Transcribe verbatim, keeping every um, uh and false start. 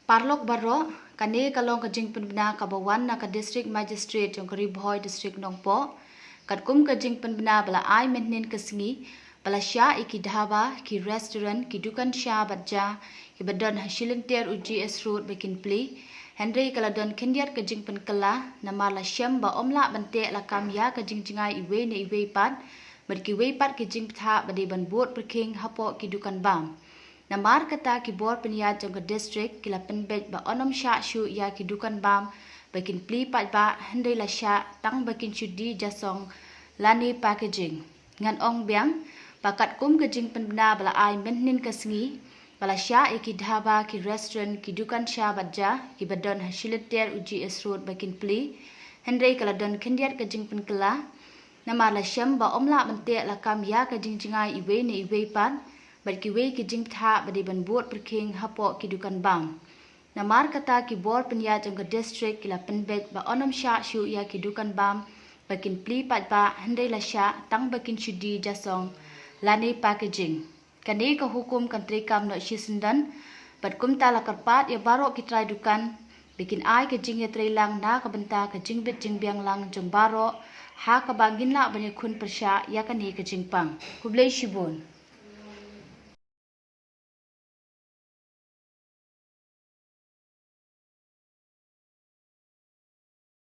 Paralok baroh, kane ka long ka jingpynbna kaba wan na ka District Magistrate jong ka Ri Bhoi District Nongpoh, katkum ka jingpynbna ba la ai mynhynnin ka sngi, ba la shah ïa ki dhaba, ki restaurant, ki dukan sha bad ja, kiba don ha shilynter u G S Road ba kin plie, hynrei ka la don khyndiat ka jingpynkylla, namar la shem ba ym lah ban teh lakam ïa ka jingjngai iwei na iwei pat, bad kiwei pat ki jingbthah ba dei ban bud pyrkhing hapoh ki dukan bam. Namar kata ki bor pynïaid jong ka district ki la pynbeit ba yn ym shah shuh ïa ki dukan bam ba kin plie paidbah, hynrei la shah tang ba kin shu die jasong lane packaging. Ngan ong biang ba katkum ka jingpynbna ba la ai mynhynnin ka sngi, ba la shah ïa ki dhaba, ki restaurant, ki dukan sha bad ja, kiba don ha shilynter u G S Road ba kin plie, hynrei ka la don khyndiat ka jingpynkylla, namar la shem ba ym lah ban teh lakam ïa ka jingjngai iwei na iwei pat, bad kiwei ki jingbthah ba dei ban bud pyrkhing hapoh ki dukan bam. Namar kata ki bor pynïaid jong ka district ki la pynbeit ba yn ym shah shuh ïa ki dukan bam ba kin plie paidbah, hynrei la shah tang ba kin shu die jasong lane packaging. Kane ka hukum kan treikam noh shisyndon, bad kumta la kyrpad ïa baroh ki trai dukan ba kin ai ka jingïatreilang na ka bynta ka jingbit jingbiang lang jong baroh, ha kaba ngin lah ban ïakhun pyrshah ïa kane ka jingpang. Khublei shibun.